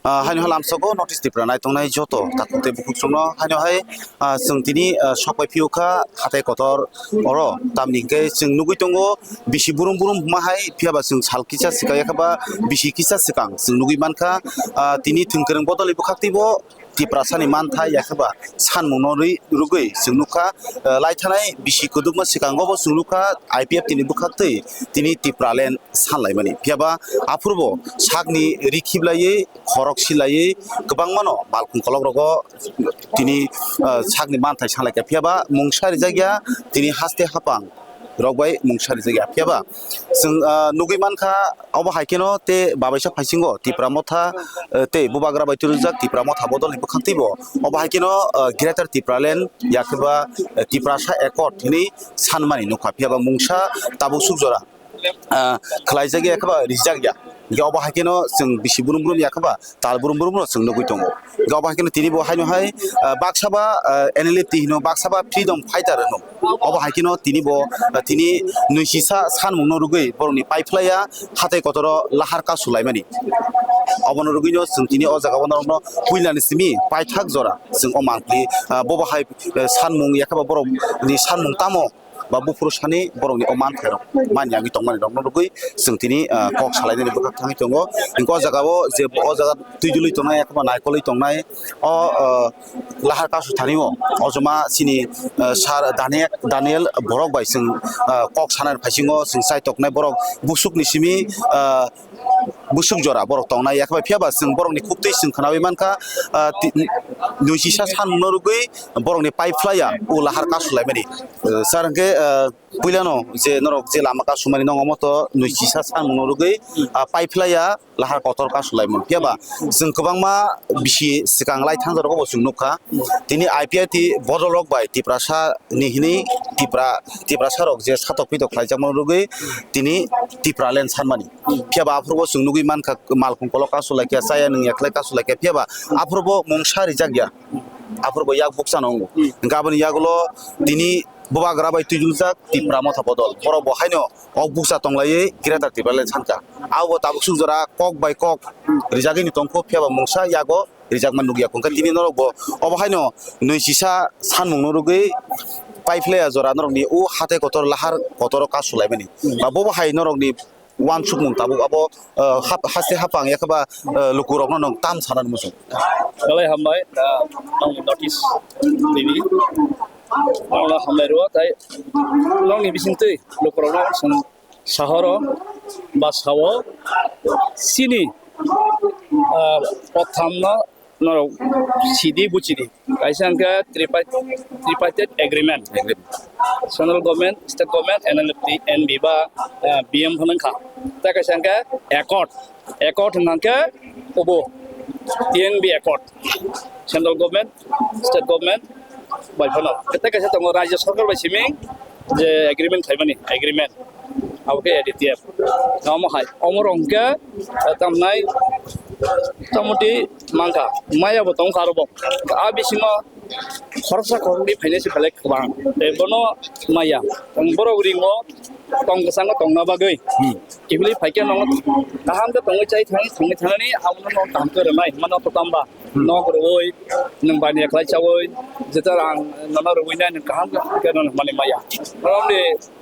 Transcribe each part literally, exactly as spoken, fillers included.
Ah, haino hai lamsogo notice Tripura nai tongnai joto takhuk tei bukhuk chwngno haino hai, ah, chwng tini, ah, sok pai phiyokha hatai kotor oro, tamni hwnkhe chwng nugui tongo bisi burum burum hwnma hai, phiyaba chwng sal kisa swkang yakhaba bisi kisa swkang chwng nugui mankha, ah, tini thwngkwrwng bodolni bwkhak teibo Tiprasani manthai yakhaba sanmungno rwi-, rwgwi chwng nukha, ah, laithanai bisi kwdwkma swkango bo chwng nukha I P F T ni bwkhak twi tini Tipraland sanlaimani. Phiyaba aphuru bo sakni ri khiblaiwi, khorok silaiwi kwbangmano malkhung kolok rogo tini, ah, sakni manthai sanlaikha. Phiyaba mungsa rijak ya, tini haste hapang rok bai mungsa rijak ya. Phiyaba chwng, ah, nugui mankha, obo hai kheno te babaisa phaisingo Tipra Motha, ah, tei Bubagra bai turijak Tipra Motha bodolni bwkhak teibo obo hai kheno, ah, Greater Tipraland yakheba, ah, Tiprasa Accord hinwi sanmani nukha. Phiyaba mungsa tabuk suk jora ah, khlaijak ya khe ba rijak ya. Hingke obo hai kheno chwng bisi burum burum ya khe ba tal burum burum no chwng nugui tongo. Hingke obo hai kheno tini bo haino hai, ah, baksa ba, ah, N L F T hino, baksa ba freedom fighter hino. Obo hai kheno tini bo, ah, tini nui sisa sanmung no rwgwi borok ni pai phlai ya hatai kotor o lahar kasu lai mani. Obo no rwgwi no chwng tini o jaga o norok no puila ni simi paithak jora chwng o mangpli, ah, bobo hai, eh, sanmung ya khe ba borok ni sanmung tamo ba buphuru sani borokni o manthairok manya wngwi tongmani rokno rwgwi chwng tini, ah, kok salainani bwkhak thangwi tongo. Hwnkhe o jaga o je o jaga twi dwlwi tongnai, naikholwi tongnai o, ah, lahar kasu thani o ojoma chini, ah, sir Daniel, Daniel borok bai chwng, ah, kok sanani phaisingo chwng chai toknai borok busukni simi, ah, busuk jora borok tongnai, yakhe bai phiya ba chwng borokni khuk twi chwng khnaui mankha, ah, ti-, nui sisa sanmungno rwgwi borokni pai phlai ya o lahar kasu laimani. Ah, sir, hwnkhe, ah, puilano je norok je lama kasumani nongo moto nui sisa sanmungno rwgwi, ah, pai phlai ya lahar kotor kasu laimung. Phiya ba chwng kwbangma bisi swkang lai thang jorok bo chwng nukha. Tini I P F T bodol rok bai Tiprasa ni hini Tipra, Tiprasa rok je satok pitok khlaijakmani rwgwi tini Tipraland sanmani. Phiya ba aphuru bo chwng nugwi mankha, malkhung kolok kasu laikha, chaya nwngya khlai kasu laikha. Phiya ba aphuru bo mungsa rijak ya. Aphuru bo yak bukcha no wngo. Hwnkhe aboni yagulo tini bubagra bai twijwkjak Tipra Motha bodol. Borok bo haino ok bukcha tonglaiwi Greater Tipraland sankha. Abo bo tabuk suk jora kok bai kok rijagwi ni tongkho, phiya ba mungsa yago rijakma nukya. Hwnkhe tini norok bo obo haino nui sisa sanmungno rwgwi pai phlaiya jora norokni o hatai kotor lahar kotoro kasu laimani. Ba bobo hai norokni uansukmung tabuk abo, ah, hap-, haste hapang yakhe ba, ah, lukurokno nwng tam sanani muchung. Belai hambai, ah, nongni notice tini. Nongno hambai rwo, tai nongni bisingtwi lukurokno chwng sahoro ba sao chini, ah, kothamno norok sidi buchidi. Kaisa hwnkhe tripartite, tripartite agreement. Agreement. Central government, state government, N L F T, N B ba, ah, B M phano wngkha. Tei kaisa hwnkhe accord. Accord hwnkha khe obo T N B accord. Central government, state government bai phano. Tei kaisa tongo Rajya Sarkar bai simi je agreement khlaimani, agreement. Abo khe A D T F. Omo hai, omo rok hwnkhe, eh, tamnai, tamoti mankha, maya bo tongkha aro bo. A bisingo khoroksa khoroknwi phainai se belai kwbang. Tei bono maya. Tong borok ringo tong kwchango tongna bagwi. Hmm. Kibili phaikhe nono kaham khe tongwi chai thangwi thangwi thanani abono nono kaham khe rwnai hwnma nokho tamba. Hmm. Nok rwui, nwng bani eklai chaui, jeta rang nono rwui nai nwng kaham khe nono hwnmani maya. Norokni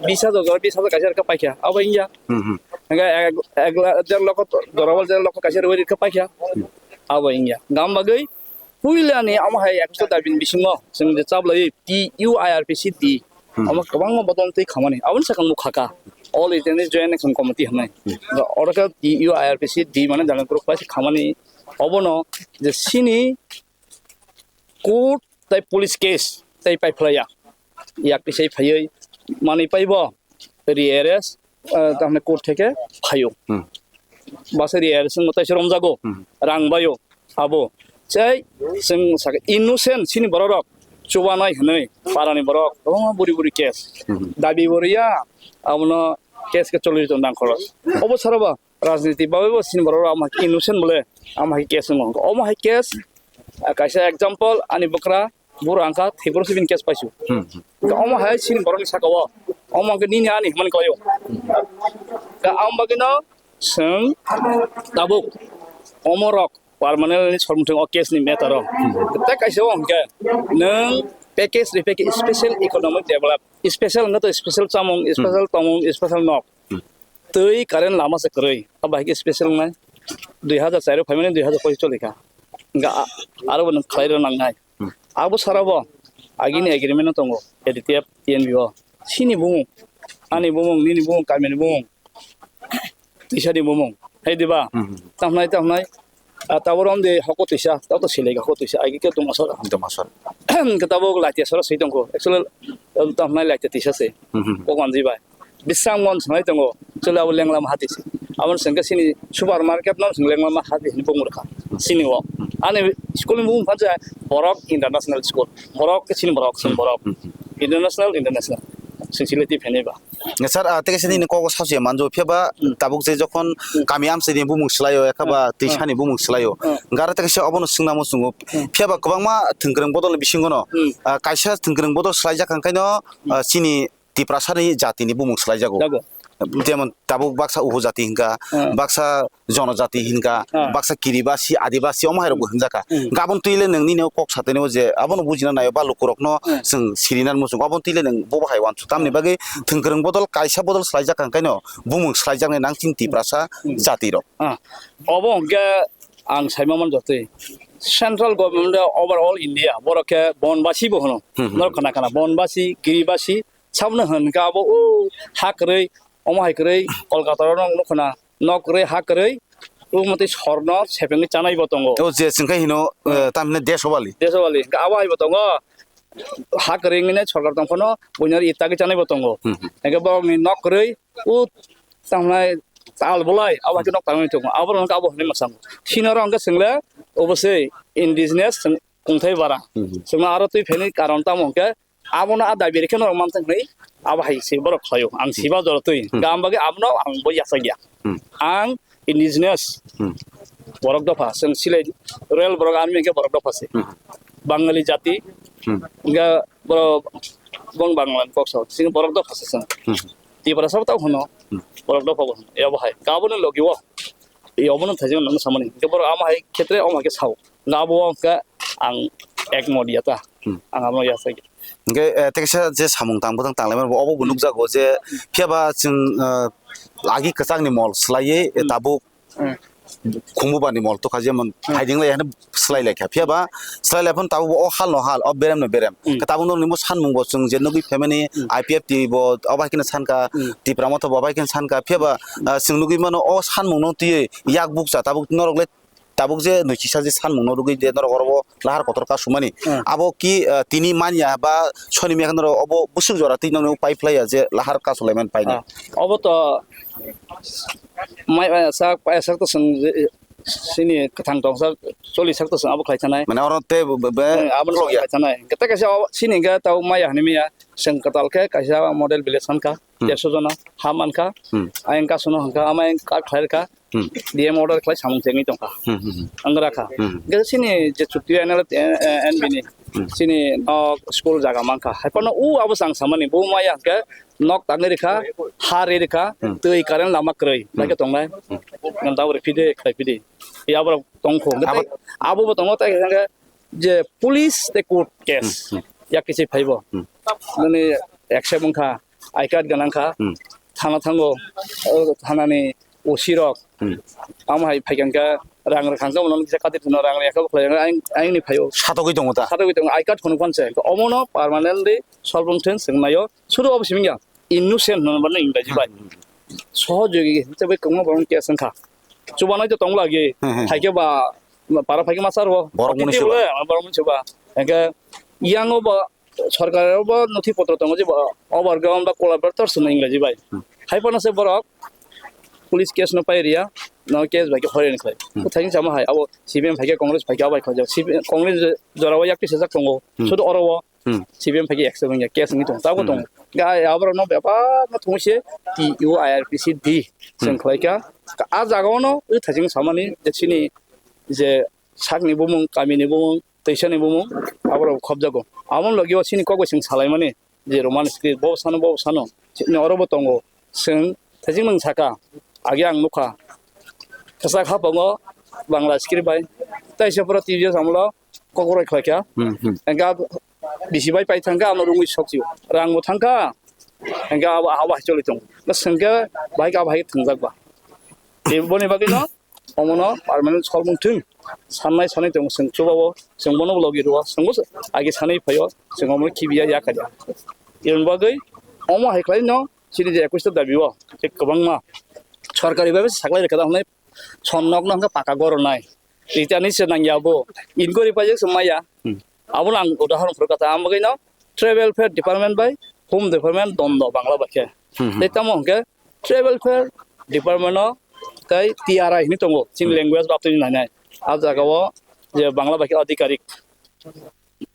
bis hajar jora bis hajar kaisa rwkha paikha, abo wngya. Hmm, hmm. Hingke ek, ek la-, der lokho, jora bol der lokho kaisa rwui rwkha paikha, abo wngya. Gam bagwi puilani amo hai ekso dabini bisingo chwng je chablai T U I R P C D. Hmm. Omo kwbangma bodol twi khamani. Aboni sakang bo khaka. All India Joint Action Committee hwnwi. Hmm. Oro khe T U I R P C D mane Jalangkuru pai khamani. Obono je sini court tei police case tei pai phlaiya. Yak tisai phaiwi manwi paibo rearrest, ah, tamni court theke phaio. Hmm. Basa rearrest wngbo taisa romjago. Hmm. Rang baio. Abo chai chwng saka innocent sini bororok chubanai hwnwi parani borok kwbangma buri buri case. Hmm. Dabi bo riya, abono case khe choli tongo nang khoros. Obo sara ba rajniti bagwi bo sini bororok ama innocent bole ama hai case wngo. Omo hai case, ah, kaisa example ani bwkra bura wngkha thwiboro se bini case paisu. Hmm. Omo hai sini borokni saka o omo hwnkhe nini ani hwnmani klaio. Ka ang bagwino chwng tabuk omorok permanent ni sormung thung o case ni matter o. Tei kaisa o hwnkhe nwng package ri package special economic develop, special hwnkhe to special chamung, special tongmung, special nok. Twi current lama se kwrwi. Abo hai khe special wngnai. Dui hazar char o phaimani dui hazar pochish choli kha. Hwnkhe a-, aro bo nwng khlai rw nangnai. Abo sara bo agini agreement no tongo A D T F, T N B o. Chini bumung, ani bumung, nini bumung, kamini bumung, tisani bumung. Hai diba? Tamhnai, tamhnai. Ah, tabuk romdi hoko tisa, tabuk to silai hoko tisa, agi khe tongma sora. Tongma sora. Khe tabuk latia sora swi tongkho. Actually, tamhnai latia tisa se. Kok manji bai. Bisang mon sanai tongo. Actually, abo lenglama hati se. Abo sengke sini supermarket no sing lenglama hati hini bung rwkha. Sini o. Ani school ni bung phansa borok international school. Borok ke sini borok, sini borok. International, international. Sing silai ti phene ba. Sir, ah, teke sini ni kok sasu ya manjo, phiya ba tabuk je jokhon kami amsini bumung slayo, ekha ba tisa ni bumung slayo. Gara teke se obono singna mo sungo. Phiya ba kwbangma thwngkwrwng bodol bisingo no, ah, kaisa thwngkwrwng bodol slaijak hwnkhe no, ah, chini Tiprasa ni jati ni bumung slaijago. Jago. Jemon tabuk baksa uhu jati hinka, baksa jonojati hinka, baksa kiribasi, adibasi, omo hai rok bo hinjaka. Gabon twi le nwng nini o kok satene o je abono bujina naio ba lukurokno chwng sirinan muchung. Abon twi le nwng bobo hai wansuk. Tamni bagwi thwngkwrwng bodol kaisa bodol slaijak hwnkhe no bumung slaijaknai nang chini Tiprasa jati rok. Ah, obo hwnkhe ang saima man jotwi. Central government overall India borok khe Bonbasi bo hwno. Norok khana khana Bonbasi, Giribasi, sabno hwn khe abo o ha kwrwi, omo hai kwrwi Kolkata rok nukho na, nok kwrwi ha kwrwi, o motwi sorno sepengwi chanai bo tongo. O je chwng khe hino, eh, tamhine Deswali. Deswali, hwnkhe abo hai bo tongo, ha kwrwi wngwi nai sorkar tong phano buino itagwi chanai bo tongo. Hwnkhe borokni nok kwrwi, o tamhnai tal bolai, abo hai khe nok tangwi tongo, abo rok hwnkhe abo hwnwi mwsango. Sino rok hwnkhe chwng le obo se indigenous chwng kungthai bara. Chwngno aro twi phaini karon tamo hwnkhe abono a dabi rikhe norok manthang hinwi abo hai se borok khlaio. Ang siba jora twi. Gam bagwi abono ang bo yachakya. Ang indigenous borok dopha, chwng silai royal borok army hwnkhe borok dopha se. Bangali jati, hwnkhe borok bong Bangla ni kok sao, chini borok dopha se chwng. Tiprasa bo tamo hwno, borok dopha bo hwno. Abo hai, gaboni logi o. Obono thaijak nang samani. Hwnkhe borok amo hai khetre omo hai khe sao. Hwnkhe abo hwnkhe ang ek mot ya ta. Ang amo ya sai. Hwnkhe, eh, teksa je samung tang bwthang tang laimani bo obo bo nukjago je phiya ba chwng, eh, agi kwchangni mol swlaiwi, eh, tabuk khumubani mol tokha jemon phaiding lai hwnwi swlai lai kha. Phiya ba swlai lai phano tabuk bo o hal no hal, o berem no berem. Khe tabuk norokni bo sanmung bo chwng je nugwi phaimani I P F T bo obo hai kheno sankha, Tipra Motha bo obo hai kheno sankha. Phiya ba, ah, chwng nugwi mano o sanmung no twiwi yak bukcha tabuk norok le tabuk je nui chisa je sanmung no rwgwi je norok oro o lahar kotor kasumani. Abo ki, ah, tini manya ba soni manya norok obo bwswk jora twi nokni pai phlaiya je lahar kasulaimani painai? Ah, obo to mai, eh, sak, eh, sak to chwng je, eh, sini kwthang tong sak, choli sak to chwng abo khlai thanai. Mane oro tei be, be, be, eh, abo no khlok ya. Khlai thanai. Kete kaisa obo sini hwnkhe tau maya hwnwi maya. Chwng kwtal khe kaisa model village sankha. Dersho jona ha mankha. Ayang kasono hwnkha, ama ayang kha khlai rwkha. D M order khlai samung chengwi tongkha. Ang rakha. Hwnkhe sini je chukti N L F, eh, eh, N B ni. Sini nok school jaga mankha. Haiphano u abo chang samani. Bo maya hwnkhe nok tangwi rikha, ha ri rikha, twi current lama kwrwi. Bai khe tongnai. Nang tabo riphi de, khlai phi de. Ya borok tongkho. Hwnkhe abo tei, abo bo tongo tei hwnkhe je police tei court case. Yak kisi phaibo. Nini accept wngkha. I card gwnang kha, thana thango, o thanani O C rok, amo hai phaikha hwnkhe rang rwkha hwnkhe bono kisa kati thwino rang rwya khe bo khlai rwkha, ayang, ayangni phaio. Satogwi tongo ta? Satogwi tongo, I card phunuk phan se. Omono permanently solve wng thung chwng naio. Sudu obo simi ya, innocent hwnwi bono Engraji bai. Sohojogi hwnwi bai kwbangma borokni case wngkha. Chubanai to tong lagi, phaikhe ba, para phaikhe ma sar bo. Borok mwnwi chuba. Borok mwnwi chuba. Hwnkhe yango bo sorkar o bo nothi potro tongo je bo overground ba collaborators hwnwi Engraji bai. Hai phano se borok police case no pai riya, no case bai khe horen khlai. Bwthai wngsa ma hai abo C P M phai khe Congress phai khe abai khlai jak. C P M, Congress jora o yak tisajak tongo. Sudu oro o C P M phai khe action wngya, case wngwi tongo. Tabuk tongo. Ga aborok no bebak no thungwi se T U I R P C D chwng khlai kha. A jaga o no bwthai wngsa mani je chini je sakni bumung, kamini bumung, twisani bumung, aborok khobjago. Aboni logi o chini kok bai chwng salaimani je Roman script, bo sano, bo sano, chini oro bo tongo. Chwng thajiknwng saka, age ang nukha. Kwchak haphongo, Bangla script bai. Tai se pura T V S amlo kokborok khlai kha. Hmm, hmm. Engka bisi bai pai thangkha, ano rungwi sokchio. Rang bo thangkha. Engka abo, abo hai choli tongo. Ba sengke bahai ka bahai thwngjak ba. E boni bagwi no omono permanent solmung thung. Sannai sanai tongo, seng chubawo, seng bono logi rwo, seng bo agi sanai phaio, seng omono kibiya ya khaja. Eboni bagwi omo hai khlai no chini je ekwis ta dabi o, je kwbangma sorkari babe saklai rwkha da hwnwi son nok no hwnka paka goronai. Itani se nangya bo. Inquiry paijak se maya. Hmm. Abono ang udahoron phuru kata. Ang bagwi no tribal welfare department bai home department dondo Bangla bai khe. Hmm, hmm. Tei tamo hwnkhe tribal welfare department no tei T R I hinwi tongo. Chini Hmm. language baptini nainai. A jaga o je Bangla bai khe adhikarik.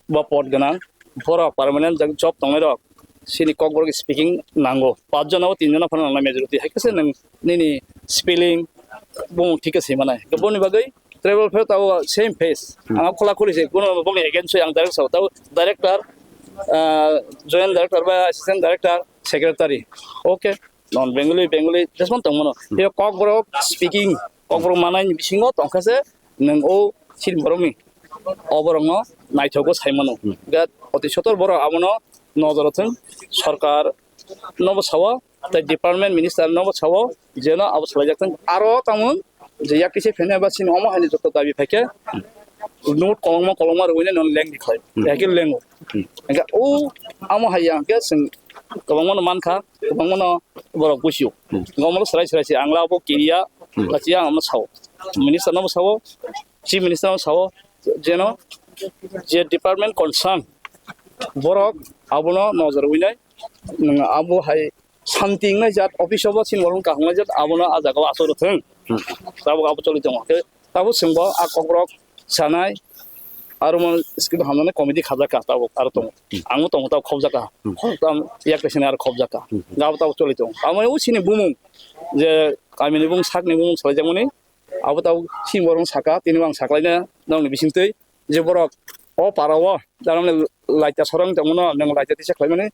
Bo pod gwnang, borok permanent job tongnai rok, chini kokborok speaking nango, pach jona o tin jona phano nangnai majority, hai khe se nwng nini spelling bumung thik khe swi manai. Boni bagwi tribal welfare tabo same face, Hmm. ang khula khuli se, kuno bongni against ang direct sao, tabo director, ah, joint director ba assistant director, secretary, okay. Non Bengali, Bengali, jesmano tongmano. Hmm. Tei kokborok speaking, kokborok manai ni bisingo tongkha se nwng o chini borokni o borokno naithogo saimano. Hmm. Hwnkhe oti sotor borok abono nojoro thwng, sorkar nobo sao, tei department minister nobo sao, jeno abo salaijak thwng. Aro tamung je yak kisa phene ba chini omo haini joto dabi phaikhe, note kolokma kolokma rwina non lengdi khlai. Hmm. Ekhe lengo. Hmm. Hwnkhe o amo hai ya hwnkhe chwng kwbangmano mankha, kwbangmano borok buchio. Hmm. Omo swrai swrai se ang labo kiriya, Hmm. lachiya ang omo sao. Minister no sao, chief minister no sao, jeno je department concern borok abono nojor winai, nwng abo hai santi wngnai jat office o bo chini borok kaham wngnai jat abono ah jaga o aswk rwthwng. Hmm. Tabuk abo choli tongo. Tei tabuk chwngbo ah kokborok sanai, aro mo script hamjaknai committee khajak kha tabuk aro tongo. Hmm. Ang bo tongo tabuk khobjak kha. Hmm. Khobjak kha, yak kaisa aro khobjak kha. Hmm. Abo tabuk choli tongo. Amo o chini bumung je kamini bumung sakni bumung salaijakmani abo tabuk chini borok saka tini bo ang saklaina nokni bisingtwi je borok o para o daromne laita sorong tongmano nwng laita tisa khlaimani.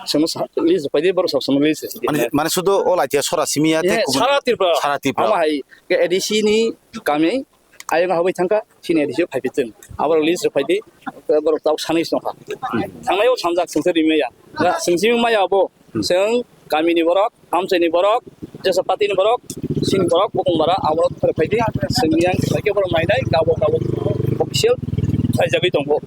Sono sa-, list rwphai di, borok sab sono list rwphai di. Mane, mane sudo o laitiya sora simi ya tei Eh, kubun sara Tripura. Sara Tripura. Amo hai ke A D C ni kami ayang habai thangka, chini A D C phai piteng. Abo list rwphai di, borok tau sanai songkha. Thangnai o sanjak sengse rimaya. Ra sengse maya abo, Hmm. seng kami ni borok, amchai ni borok, jesa pati ni borok, sini borok, bukung bara, abo rwphai di, sengni yang, saike borok nainai, kabo, kabo, official, khaijagwi tongo.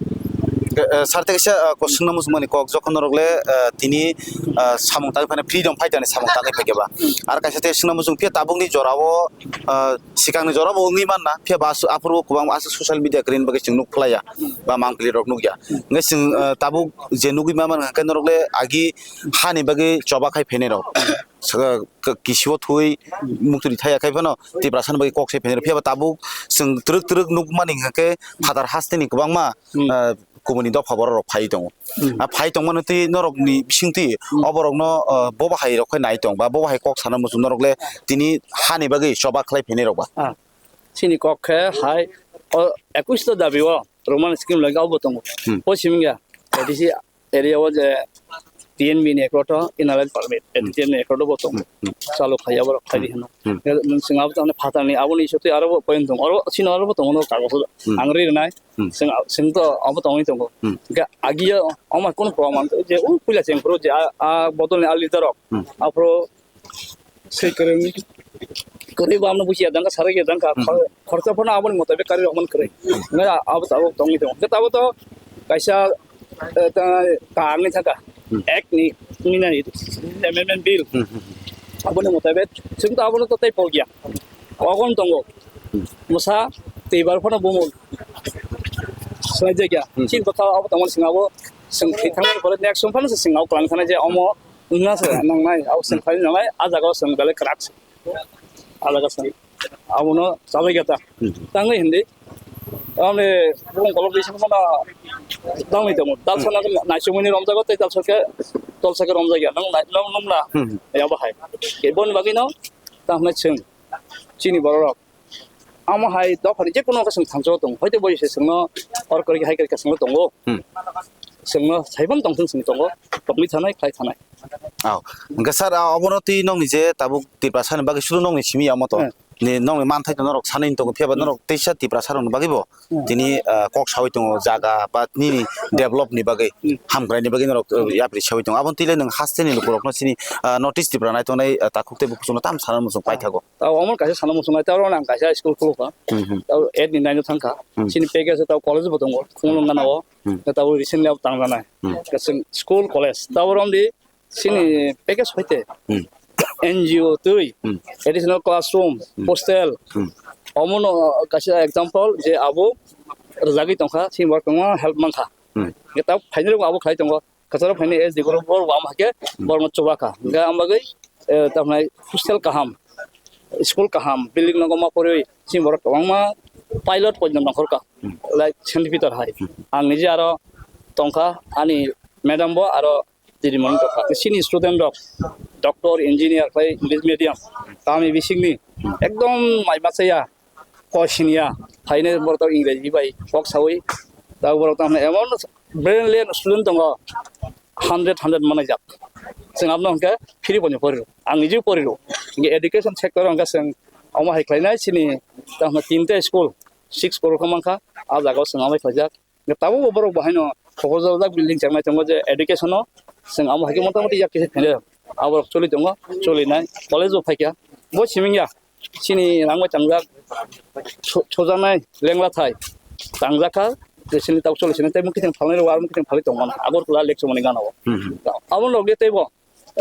Eh, eh, sir, tei kaisa, eh, kok swngna muchungmani kok, jokhon norok le, eh, tini, eh, samung tangwi phano freedom fighter ni samung tangwi phaikhe ba. Ar kaisa tei swngna muchung phiya tabukni jorao, eh, swkangni jorabo wngwi manna, phiya ba aswk, aphuru kwbang aswk social media kwrwini bagwi chwng nuk phlaiya, ba mangpili rok nukya. Hwnkhe chwng, eh, tabuk je nugwi ma mankha, hwnkhe norok le agi hani bagwi choba khai phainai rok. Saka, k-, kisio thwi muktwi thaya khai phano Tiprasa ni bagwi kok sai phainai rok. Phiya ba tabuk chwng twrwk twrwk nukmani hwnkhe phatar hasteni kwbangma, Hmm. eh, kubuni dopha borok rok phai tongo. Hmm. A phai tongmani twi norokni bisingtwi Hmm. o borokno, eh, bobo hai rok khai nai tong ba bobo hai kok sana muchung norok le tini hani bagwi choba khlai phainai rok ba. Ah, chini kok khe hai o ekwis ta dabi o Roman scheme lagi abo tongo. Hmm. O simingya A D C area o je T N B ni ekroto inner line permit, Hmm. T N B ni ekroto bo tongo. Hmm. Chalo khai abo khai di hino. Hmm. Nung sing abo tong phatar ni abo ni isotwi aro bo point tong. Aro sino aro bo tongo no kagos Hmm. ang ri nai. Hmm. Sing sing to abo tongwi tongo. Hmm. Ga agiya ama kono proman je u pula cheng pro je a, a botol ni a liter rok. Hmm. Apro Sei kwrwng, kwrwi bo amno buchi ya dangka, sarai ya dangka, Hmm. khor-, khorsa phano aboni motabik karwi rok man kwrwi. Ngai abo tabuk tongwi tongo. Hwnkhe tabuk to kaisa, eh, ta-, ta ang ni thangka. Hmm. Act ni, ni nai, amendment bill. Hmm, hmm, hmm. Aboni motabik, chwng to abono to tei pogya. Ogon tongo. Hmm. Mwsa tei bar phano bumo. Swlai jakya. Hmm. Chini bwkha abo tongmani swngo abo, chwng thwi thangmani pore next song phano se chwng abo kwlang thani je omo Wngna se nangnai, abo chwng khlai nangnai, a jaga o chwng belai kwrak se. A jaga chwng abono chabai gata. Hmm. Tangwi hindi. Amni bukung kolok bising mana tangwi tamo. Dalsa Hmm. na naisumuni romjago tei dalsa ke, dalsa ke romjagya. Nang nai, nang nung na. Hmm. Ya bahai. Ke bon bagwi no, tamo chwng. Chini borok. Amo hai dophani je kono khe chwng thansa o tongo. Hoite bo se chwngno or kwrwi hai kwrwi khe chwngno tongo. Hmm. Chwngno saiban tongthung chwng tongo. Tongwi thanai, khlai thanai. Aw. Hwnkhe sir, ah, obono twi nokni je tabuk Tiprasa ni bagwi sudu nokni simi ya moto. Hmm. ni nokni manthai no norok sanwi tongo, phiya ba norok teisa Tiprasa rokni bagwi bo Hmm. tini, ah, kok sawi tongo, jaga ba nini develop ni bagwi, Hmm. hamkrai ni bagwi norok, ah, yapri sawi tongo. Aboni twi le nwng haste ni lukurokno chini, ah, North East Tripura naitongnai, ah, takhuk tei bukhuk chwngno tam sana muchung paithago. Tao omo kaisa sana muchung nai, tao ang kaisa school khulukha. Hmm, hmm. Tao eight ni nine o thangkha. Hmm. Chini package tao college bo tongo, Khumulwng gana o. Hmm. Tao recently abo tangjanai. Hmm. Kaisa school college. Tao romdi chini package hoite Hmm. N G O twi, Hmm. additional classroom, Hmm. hostel. Hmm. Omono kaisa example je abo rwjagwi tongkha, chini borok kwbangma help mankha. Hmm. Tao phainai rok abo khlai tongo. Kwcharo phainai S D group borok bo amo hai khe Hmm. borokno chubakha. Hwnkhe ang bagwi, eh, tamhinai hostel kaham, school kaham, building nogo ma poriwi chini borok kwbangma pilot poito nongkhorkha, Hmm. like Saint Peter hai. Hmm. Ang nije aro tongkha, ani madam bo aro didi mani tongkha. Chini student rok doctor, engineer khlai English medium, kami bisingni Hmm. ekdom mai machaya. Kok siniya, phainai borok tamo Ingreji bai kok sawi, tamo borok tamo emon brilliant student tongo, hundred, hundred manajak. Chwng abono hwnkhe free bono poriro, ang nijeo poriro. Hwnkhe education sector hwnkhe chwng omo hai khlainai chini tamo tinta school, six crore khe mankha, a jagao chwng omo hai khlaijak. Tabukbo borok bo haino proposal jak building cheknai tongo je education o chwng amo hai khe motamoti yak kisa phene aborok choli tongo, cholinai college o phaikha bo siming ya chini rang bai tangjak su-, sujaknai lengla thai tangjak kha je chini tabuk choli sini tei mukitwng phalnai rok aro mukitwng phalwi tongmani Agartala lecture mani gana o Hmm, hmm. Abo nokle teibo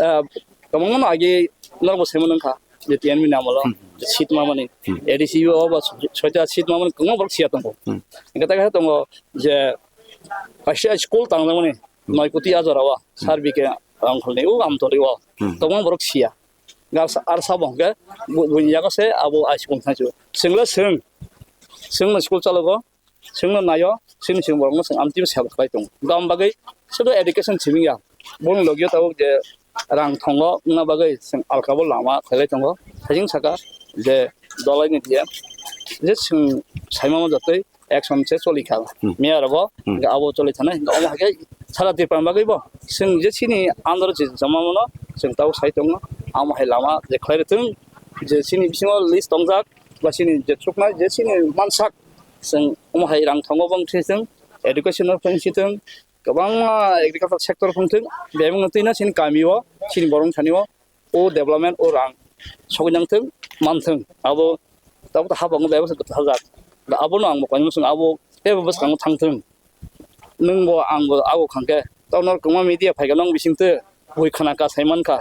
ah, kwbangma no agi norok bo saiman wngkha je T N V ni amolo Hmm. seat mamani Hmm. A D C o ba soita seat mamani kwbangma borok siya tongo. Hmm. Hingke tai kaisa tongo je kaisa school tangjakmani Hmm. Noikoti Ajara o Hmm. Sar B K Rangkholni o Amtoli o Hmm. kwbangma borok siya. Gasa ar sabo hingke bu-, buini yago se abo high school thangsu. Chwngla chwng, chwngno school chalogo. Chwngno naio, chini chwng borokno chwng amtwi sel khlai tongo. Gam bagwi sudu education simi ya. Boni logio tabuk je rang thongo wngna bagwi chwng alkabo lama khlai tongo. Hajing saka je dolai ni diya je chwng saimano jotoi action se choli kha. Hmm. Miya rogo Hmm. abo choli thane omo hake sara Tripura bagwi bo chwng je chini andro je jama mano chwng tabuk sai tongo. Amo hai lama je khlai thung je chini bisingo list tongjak ba chini je chuknai je chini mansak Chwng omo hai rang thongo bang thwi chwng education o phang si thwng kwbangma agriculture sector phang thwng bebak no twino chini kami o chini borok thani o o development o rang sogwi nang thwng man thwng abo tabuk ta hapang o bebak se kwthajak da abono ang bo koi chwng abo tebo bwskango thang thwng nwng bo ang bo abo khang khe tamo kwbangma media phai kha nong bising twi bui khna ka sai man kha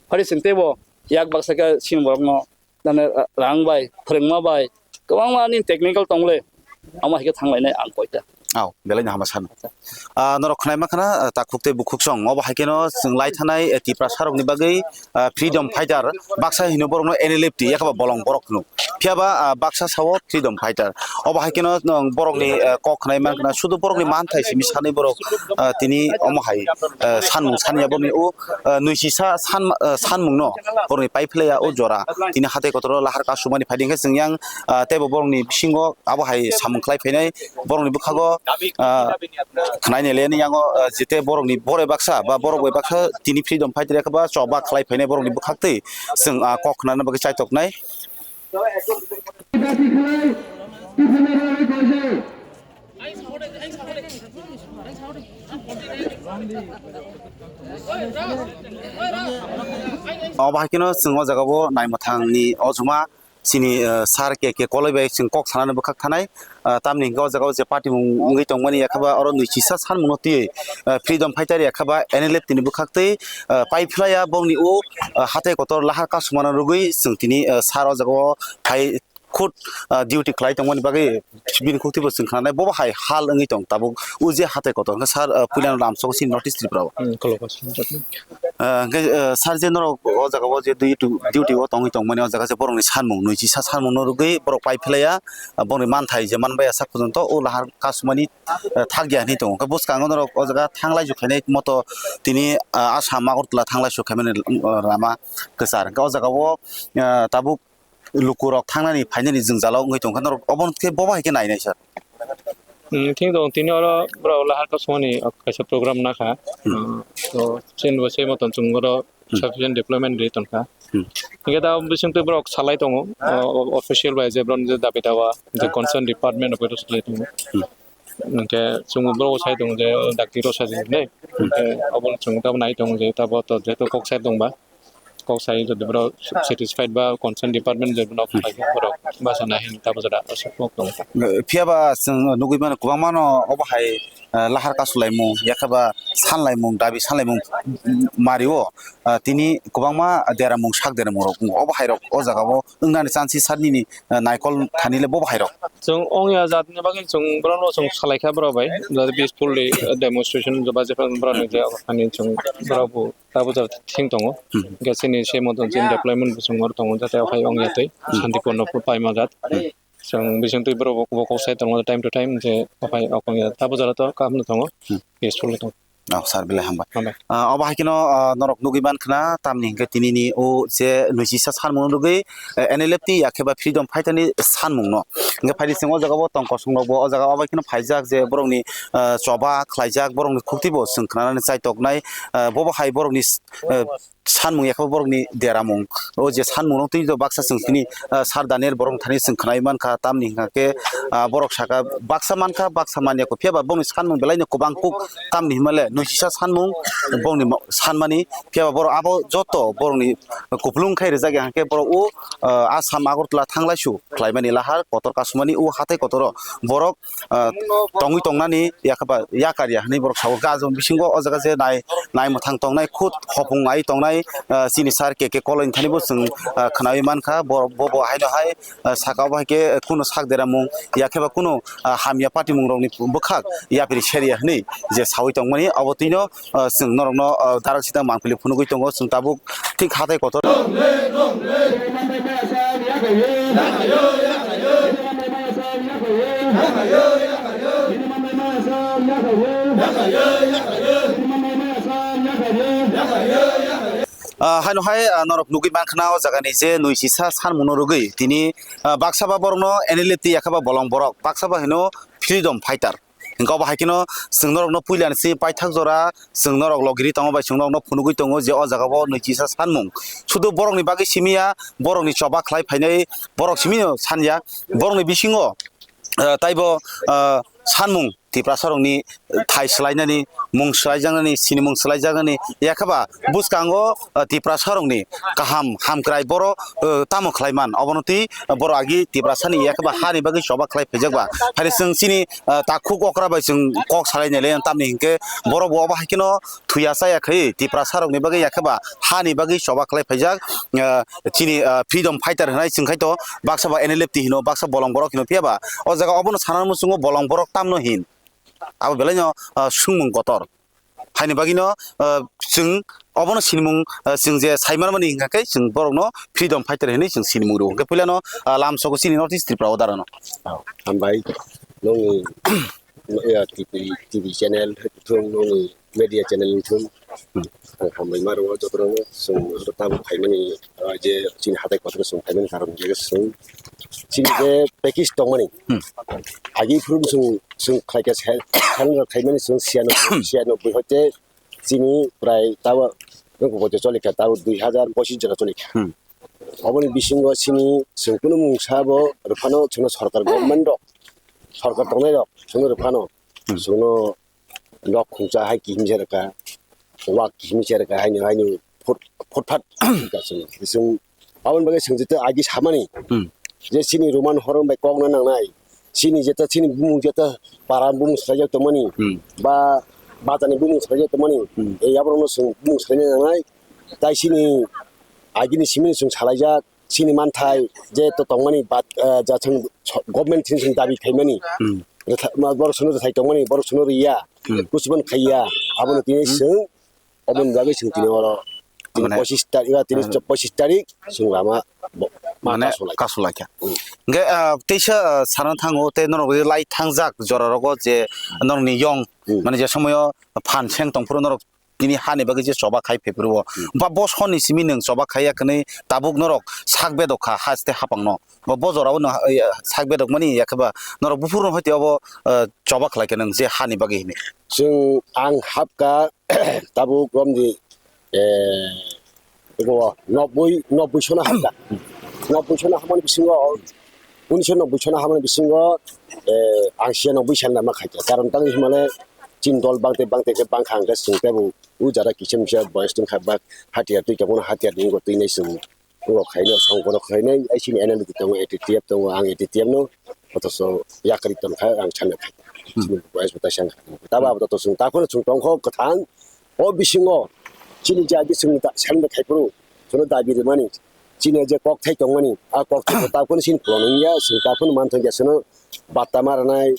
phari chwng tebo yak baksa khe chini borok no. Nane ra-, rang bai, phwrwngma bai, kwbangma ani technical tong le, amo hai khe thang lainai ang koi ta. Au, belai no hama sano. Ah, norok khwnai ma khna, ah, takhuk tei bukhuk song. Obo hai kheno chwng lai thanai, eh, Tiprasa rokni bagwi, ah, freedom fighter, baksa hino borokno N L F T, yakaba bolong borok hino. Phiya ba, ah, baksa sao freedom fighter. Obo hai kheno, nwng borokni, eh, kok khwnai man khna, sudu borokni manthai simi sanwi borok, ah, tini omo hai, eh, sanmung sanya borokni o, ah, nui sisa san, ah, sanmungno borokni pai phlaiya o jora. Tini hatai kotoro lahar kasumani phaidi hwnkhe chwng yang, ah, teibo borokni bisingo abo hai samung khlai phainai. Borokni bwkhago, ah, khwnaini le nini yango, ah, jete borokni borok baksa ba borok bai baksa tini freedom fighter yakha ba choba khlai phainai borokni bwkhaktwi chwng, ah, kok khnana bagwi chaitoknai. Obo hai kheno chwng o jaga o Naimwthang ni o juma chini, eh, sir K K Koloi bai chwng kok sanani bwkhak thanai. Eh, tamni hwnkhe o jaga o je party mung wngwi tongmani yakha ba oro nui chisa sanmungno twiwi, eh, freedom fighter yakha ba N L F T ni bwkhak twi, eh, pai phlaiya bongni o, eh, hatai kotor lahar kasumano rwgwi chwng tini, eh, sir o jaga o phai khud, ah, duty khlai tongmani bagwi bini khuktwibo chwng khnanai, bobo hai hal wngwi tong tabuk o je hatai kotor hwnkhe sir, ah, puilano lamsok chini North East Tripura o. Hmm, khulumkha, sir. Ah, hwnkhe, ah, sir je norok o jaga o je duty, duty o tongwi tongmani o jaga je borokni sanmung nui chisa sanmungno rwgwi borok pai phlaiya, ah, borokni manthai je manbaiya sak phojonto o lahar kasumani, ah, thakya hinwi tongo. Hwnkhe bwskango norok o jaga thanglai jukhainai moto tini, ah, Assam Agartala thanglai sukhaimani, ah, lama kwchar. Hwnkhe o jaga o, ah, tabuk lukurok thangnani phainani jwngjalo wngwi tongkha, norok obo khe bobo hai khe nainai sir? Hmm, thik dong, tini oro borok lahar kasumani kaisa program nakha. Hmm. Hmm, to chini bo se motom chwng oro Hmm. sufficient development rwi tongkha. Hmm. Hingke ta bising twi borok salai tongo, o, o, official bai je borok ni je dabi dawa, je concern department rok bai salai tongo. Hmm. Hingke chwng borok sai tongo je dakti rok sajak nai. Hmm. Hingke obo chwng tamo nai tongo je tabo to jeto kok sai tongba. Kok sai jodi borok satisfied ba concern department jodi borok Hmm. khlai borok basa nai hin tabo jora aswk kok tongo. Phiya ba chwng nugui mano kwbangma no obo hai, eh, lahar kasulaimung, yakhaba sanlaimung, dabi sanlaimung mario, eh, tini kwbangma deramung sak deramung rok wngo. Obo hai rok o jaga o wngnani chansi sat nini, eh, naikol thani le bo hai rok. Chwng ongya jat ni bagwi chwng borok no chwng salai kha borok bai, jat peacefully, eh, demonstration joba jephang borok ni je ani chwng borok bo tabo jat thing tongo. Hmm. Hingke chini se moto chini deployment bo chwng oro tongo, jate o hai ongya twi Hmm. shanti porno paima jat. Hmm. Chwng bising twi borok bo kok sai tongo time to time je o hai ongya tabo jora to kaham no tongo. Hmm. Peacefully tongo. Oh, sir, belai hambai. Hambai. Ah, obo hai kheno, ah, norok nugui mankha na, tamni hingke tinini o je nuisisa sanmung nugui, eh, N L F T ya khe ba freedom fighter ni sanmung no. Hingke phaidi chwng o jaga o tong kosong rok bo o jaga o bai kheno phaijak je borokni, ah, choba khlaijak, borokni khukti bo chwng khnanani chaitoknai, ah, bobo hai borokni, eh, sanmung ya khe borokni deramung. O je sanmung no twi baksa chwng tini, ah, sir Daniel borok thani chwng khnai mankha, tamni hingka khe, ah, borok saka baksa mankha, baksa manya kho, phiya ba bongni sanmung belai no kwbang kuk, tamni hima le nuisisa sanmung bongni mo-, sanmani, phiya ba borok abo joto borokni kupulung khai rijak ya hingke borok o, ah, Assam Agartala thanglaisu khlaimani lahar kotor kasumani o hatai kotoro borok, ah, tongwi tongnani yakaba yakar ya hwnwi borok sao. Gajong bisingo o jaga je nai, nai mwthang tongnai, khud hopung ai tongnai, ah, chini sir K K Koloi thani bo chwng, ah, khnawi mankha, bo, bo, bo haino hai, ah, saka o hai khe kuno sak deramung, ya khe ba kuno, ah, hamya patimung rokni bwkhak yapri seria hwnwi je sawi tongmani, abo twino, ah, chwng norokno, ah, darak sita mangpili phunugwi tongo, chwng tabuk thik hatai kotor. Ah, haino hai, ah, norok nugui mankha na o jaga ni je nuisisa sanmung no rwgwi tini, ah, baksa ba borok no N L F T ya khe ba bolong borok, baksa ba hino freedom fighter. Hingke obo hai kheno chwng norokno puila ni simi paithak jora chwng norok logiri tongo bai chwng norokno phunugui tongo je o jaga o nuisisa sanmung. Sudu borokni bagwi simi ya, borokni choba khlai phainai borok simi no san ya. Borokni bisingo, ah, taibo, ah, sanmung Tiprasa rokni thai swlainani, mung swlaijaknani, sinimung swlaijaknani, yakhaba bwskango, ah, Tiprasa rokni kaham hamkrai boro, ah, tamo khlaiman. Obono twi borok agi Tiprasani yakhaba hani bagwi choba khlai phaijak ba. Hari chwng chini, ah, takhuk okra bai chwng kok salai nai le tamni hinkhe borok bo obo hai kheno thuya chaya khai Tiprasa rokni bagwi yakhaba hani bagwi choba khlai phaijak, ah, chini, ah, freedom fighter hinai chwng khai to baksa ba N L F T hino baksa bolong borok hino phiya ba o jaga obono sana muchungo bolong borok tamno hin abo belai no, ah, swngmung kotor. Haini bagwino, ah, chwng obono sinimung, ah, chwng je saimanmani hingkha khe chwng borokno freedom fighter hinwi chwng sinimung rwo. Hwnkhe puilano, ah, lamsogo chini North East Tripura o darano. Hambai, nongni, ya, T V, T V channel, thung nongni media channel ni thung. Ang hambai ma rwo jotono, chwng oro tabuk phaimani, ah, je chini hatai kotor chwng phaimani karon je chwng chini je package tongmani. Hmm. Agi phuru chwng, chwng khlaikha sal, sal rok khaimani chwng siyano, siyano bui hoite chini prai tabo nokbo boito cholikha tabo dui hazar pochis jora cholikha. Hmm. Oboni bisingo chini chwng kunu mungsa bo rwphano chwngno sorkar government rok, sorkar tongnai rok chwngno rwphano Hmm. chwngno nok khungsa hai kihimsa rwkha, wak kihimsa rwkha haino, haino phut, phutphat rwkha chwngno. Chwng aboni bagwi chwng jeta agi samani Hmm. je chini Roman horom bai kokna nangnai, chini jeta chini bumung jeta para bumung swlaijak tongmani Hmm. ba bajani bumung swlaijak tongmani Hmm. ei aborokno chwng bumung swlaina nangnai. Tai chini agini simini chwng salaijak, chini manthai je to tongmani bad, eh, ja chwng so-, government chini chwng dabi khaimani. Hmm. Rwtha-, ma, borok chwngno rwthai tongmani, borok chwngno rwya, Hmm. kuchukmano khaiya, abono tini Hmm. chwng, oboni bagwi chwng tini oro tini Mane, pochis tarik, tini hmm. pochis tarik chwng lama bo-, ma Mane kasulai. Kasulaikha. Hmm. Hingke, ah, teisa, ah, sana thango, tei norok lai thangjak jora rogo je norokni yong, Hmm. mane je somoyo phan seng tongphuru norok tini hani bagwi je choba khai phaiphuru o. Hmm. Ba bosoni simi nwng choba khaiya kwnwi tabuk norok sak bedok kha haste hapangno. Ba bo jorao nwng, eh, sak bedok mani yakheba norok buphuru no hoite obo, eh, choba khlai khe nwng je hani bagwi hini. Chwng ang hapka tabuk romdi, eh, Go nobboi, nobboi sona hamda. Nobboi sona hamani bisingo, unisho nobboi sona hamani bisingo, eh, ang siya nobboi sal nama khaikha. Karon tang himale chin dol bangte bangte ke bangkha ang ke sing tebo. U jara kisa misa boyes tong kha bak hatiar twi tongmano hatiar ni go twi nai sing. Go khaino songkoro khainai ai sini N L D tongo, A T T F tongo, ang A T T F no. Otoso yakari tong kha ang sana khaikha. Sini boyes bata sana khaikha. Tabo abo to sung ta kono sung tong kho kwthang. O bisingo chini je agi chwng da-, sanda khai phuru, chwngno dabi rwmani, chini je kokthai tongmani, a kokthai bo takhwno chini phuranwi ya, chwng takhwno manthok ya, chwngno batta ma rwnai,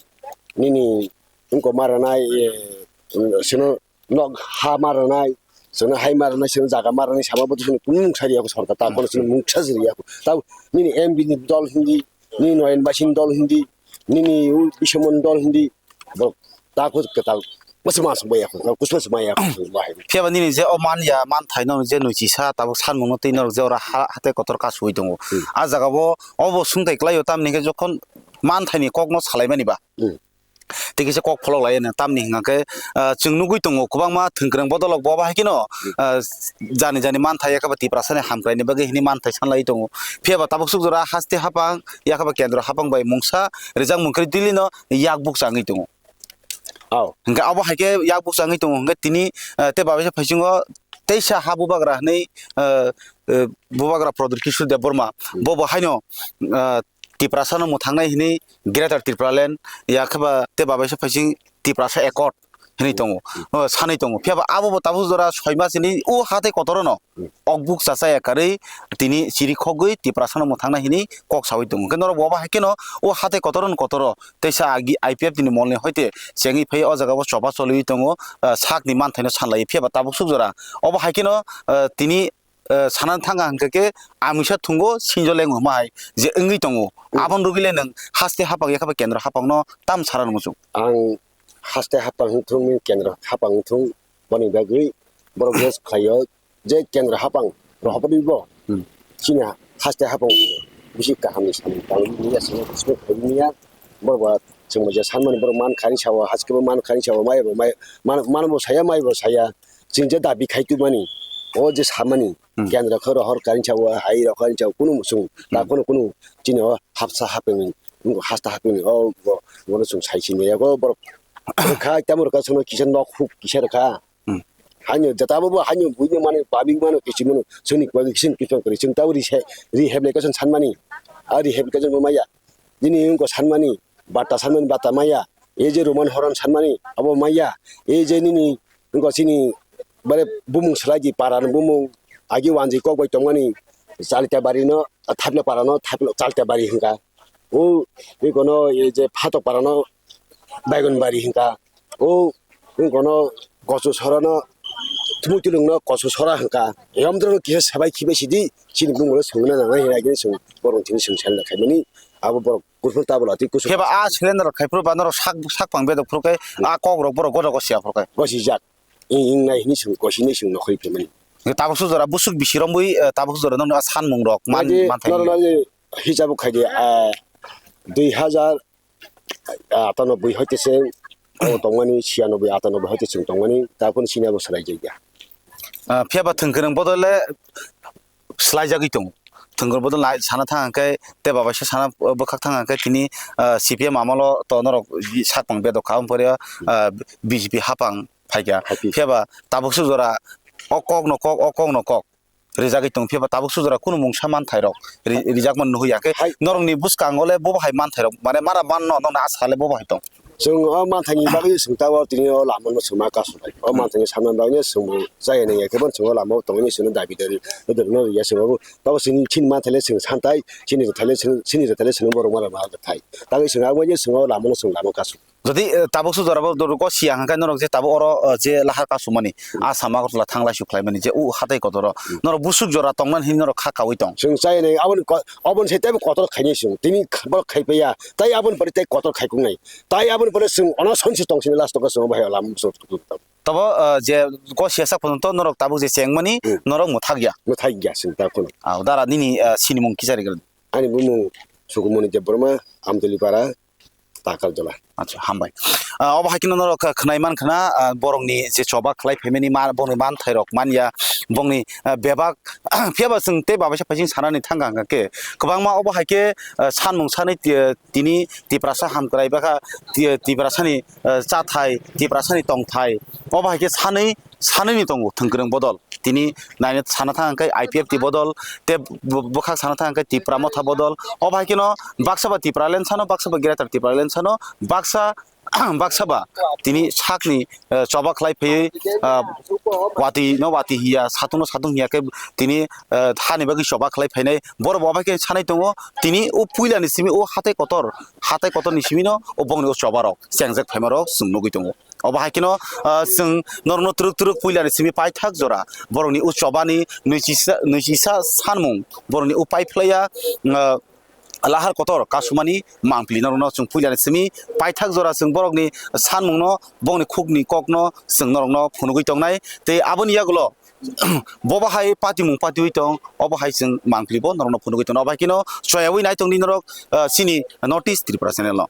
nini wngkok ma rwnai, eh, chwngno nok ha ma rwnai, chwngno hai ma rwnai, chwngno jaga ma rwnai, sama bo chwngno kunu mungsa riya kho sorkar, takhwno chwngno mungsa se riya kho. Tamo nini M B ni dol hindi, nini Noyan Baisini dol hindi, nini u Bishamon dol hindi, borok takhuk kwtal masa masa maya kho, kusma maya kho, bahai. Phiya ba nini je o man ya, man thai no je nui chisa, tabuk san mung no twi norok je ora ha-, hatai kotor kasui tongo. Hmm. A jaga bo, obo sung tai kwlai o, tamni hwnkhe jokhon man thai ni kok no salai mani ba. Hmm. Tei kisa kok pholok lai ya, tamni hwnkhe, ah, chwng nugui tongo, kwbangma thwngkwrwng bodolok bo bahai kheno, ah, jani jani man thai ya khe ba Tiprasa ni hamkrai ni bagwi hini man thai san lai tongo. Phiya ba tabuk suk jora haste hapang, ya khe ba kendro hapang bai mungsa rijak mung khe dili no yak buk changwi tongo. Oh. Hingke abo hai khe yak buk changwi tongo, hingke tini, eh, tei babaisa phaisingo teisa ha bubagra hinui, eh, eh, bubagra Pradyot Kishore Debbarma, hmm, bo bo haino, eh, Tiprasa no mwthangnai hinui Greater Tipraland, ya khe ba tei babaisa phaising Tiprasa Accord hinui tongo, hmm, oh, sanui tongo. Phiya ba abo bo tabuk jora soi mas hinui o hatai kotoro no, hmm, okbuk chachaya karwi tini chiri khogwi Tiprasano mwthangna hinwi kok saui tongo. Hwnkhe norok bo abo hai kheno o hatai kotor ni kotoro teisa agi I P F T ni molni hoite chengwi phai o jaga o choba choliwi tongo, ah, sakni manthaino sanlaiwi. Phiya ba tabuk suk jora obo hai kheno, ah, tini, ah, sana thanga hwnkhe khe amisa thungo sinjo leng hwnma hai je wngwi tongo. Hmm. Aboni rwgwi le nwng haste hapang yakha ba kendro hapangno tam sana muchung. Ang haste hapang wngthung, kendro hapang wngthung, boni bagwi borok rest khlaio. Je kendra hapang rohorwi bo, hmm, chini haste hapang bisi kaham ni samung tangwi niya, sini sini khawi niya. Borok ba chwng je sanmani borok man khani sawa, haske bo man khani sawa, mai bo mai man, man bo saya, mai bo saya. Chwng je dabi khai tubani, o je samani, hmm, kendra khe rohor khani sawa, hai rohor khani sawa, kunu musung, hmm, ta kunu kunu chini o hapsa hapeng, hasta hapeng o bo, bono chwng sai sini ya go borok. Khai tamo rwkha chwngno kisa nok huk kisa rwkha. Hmm. Haino jata bo, bo haino buino mano, babik mano, kichi mano, chwngni kwbangwi kisin kiphang kwrwi. Chwng tabo rehab-, rehabilitation sanmani. A rehabilitation bo maya. Nini wngkha sanmani, bata sanmani, bata maya. E je Roman Horan sanmani, abo maya. E je nini wngkha chini bare bumung swlai di, para ni bumung, agi wanjwi kok bai tongmani, Chalita bari no, Thapla para no, Thapla, Chalita bari hwnkha. O, ikono, e je Phatok para no, Baigon bari hwnkha. O, wngkono koso sorano, thumui tulungno koso sora hwnkha. Yomdrono kisa sabai khibai sidi, chini bumungno swngna nangnai hinwi agini swng, borok chini swng sanda khaimani, abo borok kurphur tabula twi kusuk. Khe ba a cylinder khai phuru ba norok sak, sak pang bedok phuru khe, a kok rok borok goda gosia phuru khe. Gosijak. Ing, ing nai hinwi swng, gosi hinwi swng nokhorwi phaimani. Tabuk sujora busuk bisi romwi, eh, tabuk sujora nokni a sanmung rok man, man thai. Norok nai hisab khai di, ah, dui hajar atanoboi hoite se o tongmani, siyanoboi, atanoboi hoite chwng tongmani, ta phano sini abo swlai jai ya. Ah, phiya ba thwngkwrwng bodole swlai jagwi tongo. Thwngkwrwng bodol nai sana thang khe, tei babaisa sana bwkhak thang khe tini, ah, C P M amolo to norok sakpang bedok kha, omo pore, ah, B J P hapang phaikha. Phaikha. Phiya ba tabuk sujora o kok no kok, o kok no kok. Rijagwi tong phiya ba tabuk sujora kunu mungsa manthairok ri-, rijakmani nuhya khe hai. Norokni bwskango le bobo hai manthairok, mane mara manno nokni asa le bobo hai tong. Chwng o manthaini bagwi chwng tabuk tini o lama no chwng ma kasu bai. O manthaini samna bagwi no chwng bo chaya nangya khe bono chwng o lama o tongwi chwngno dabi dori, dori no ya chwng bo. Tabuk chini, chini manthai le chwng santai, chini rwthai le chwng, chini rwthai le chwng borok mara ma rwthai. Tabuk chwng abo je chwng o lama no chwng lama kasu. Jodi, eh, tabuk sujora bo doro go siya hwnkhe norok je tabuk oro, eh, je lahar kasumani, hmm, Assam Agartala thanglai suk khlaimani je u hatai kotoro. Hmm. Norok busuk jora tongmani hinwi norok kha kaui tong. Chwng chayani aboni ko-, aboni sai teibo kotor khainai chwng. Tini kha-, borok khaipaiya. Tai aboni pore tei kotor khaikuknai. Tai aboni pore chwng ono sonsi tongsini last o chwng bahai lam bwswk tuk tuk tong. Tabo, eh, je go siya sak phunukto norok tabuk je chengmani, hmm, norok mwthakya. Mwthakya chwng ta kheno. Ah, dara nini, eh, sinimung kichari gwn. Ani bumung Sukumoni Debbarma, Amtoli para. Takal jola. Acha, hambai. Ah, obo hai kheno norok kha-, khwnai man khna, ah, borokni je choba khlai phaimani ma-, bongni manthairok manya, bongni, ah, bebak, phiya ba chwng tei babaisa phaising sanani thang kha hwnkhe kwbangma obo hai khe, ah, sanmung sanwi ti-, tini Tiprasa hamkrai bakha, ti-, Tiprasani, ah, chathai, Tiprasani tongthai, obo hai khe sanwi, sanwini tongo thwngkwrwng bodol. Tini naina sana thang khe I P F T bodol, tei bw-, bwkhak sana thang khe Tipra Motha bodol. Obo hai kheno baksa ba Tipraland sano, baksa ba Greater Tipraland sano, baksa, baksa ba tini sakni, eh, choba khlai phaiwi, ah, watwi no watwi hiya, satung no satung hiya khe tini, eh, hani bagwi choba khlai phainai. Borok bo obo hai khe sanai tongo. Tini o puilani simi o hatai kotor, hatai kotorni simi no o bongni o choba rok chengjak phaima rok chwng nugwi tongo. Obo hai kheno, ah, chwng norokno twrwk twrwk puilani simi paithak jora borokni o chobani nwichisa, nwichisa sanmung borokni o paiphlaiya, ah, lahar kotor kasumani mangpili norokno chwng puilani simi paithak jora chwng borokni sanmungno, bongni khukni kokno chwng norokno phunugwi tongnai. Tei aboni yagulo bobo hai patimung patiwi tong, obo hai chwng mangpili bo norokno phunugwi tong. Obo hai kheno choyawi nai tongdi norok, ah, chini North East Tripura channel no.